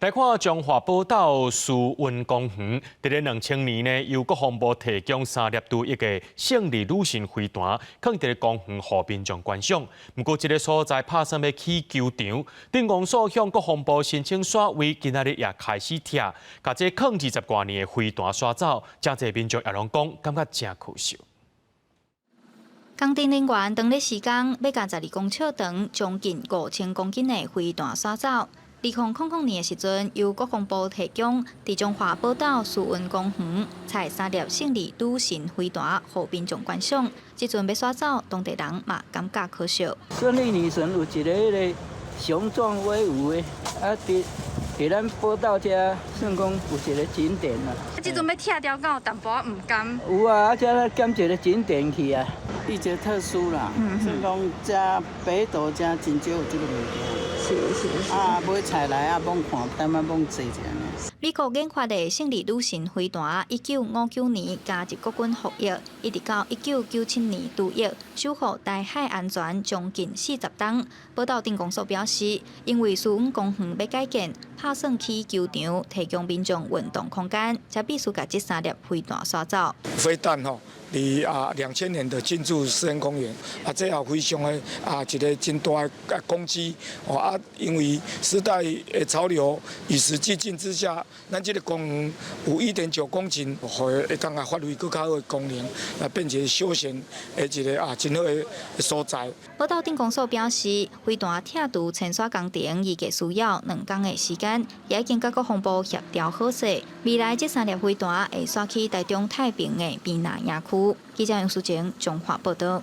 來看彰化寶斗慈雲公園，佇咧2000年呢，由國防部提供三粒除役的勝利女神飛彈，囥佇咧公園予民眾觀賞。毋過，這个所在拍算欲起球場，鎮公所向國防部申請徙位，今仔日也開始拆，共這囥20外年的飛彈徙走，誠濟民眾也攏講感覺誠可惜。工程人員當咧施工，欲共12公尺長、將近5000公斤的飛彈徙走。2000年的時陣，由國防部提供佇彰化寶斗慈雲公園，採三粒勝利女神飛彈，予民眾觀賞。這陣欲徙走，當地人嘛感覺可惜。勝利女神有一个彼个雄壯威武的，啊，佇佇咱寶斗遮算講有一个景點啦。這陣欲拆掉，敢有淡薄仔毋甘？有啊，啊，遮減一个景點去啊。伊這特殊啦，算講遮北投遮真少有這个物件。是是是。啊，買菜來啊，罔看，淡仔罔坐者爾。美國研發的勝利女神飛彈，1959年加入國軍服役，一直到1997年除役，守護台海安全將近40冬。寶斗鎮公所表示，因為慈雲公園欲改建，拍算起球場，提供民眾運動空間，才必須共這三粒飛彈徙走。飛彈吼，佇2000年的進駐實驗公園，啊，這也非常的啊一个真大的功績哦啊，因為時代的潮流與時俱進之下，咱這个公園有1.9公頃，予會當來發揮閣較好的功能，來變成休閒的一个啊真好的所在。寶斗鎮公所表示，飛彈拆除遷徙工程預計需要2工的時間，也已經佮國防部協調好勢，未來這三粒飛彈會徙去台中太平的邊那營區。記者楊淑靜，彰化報導。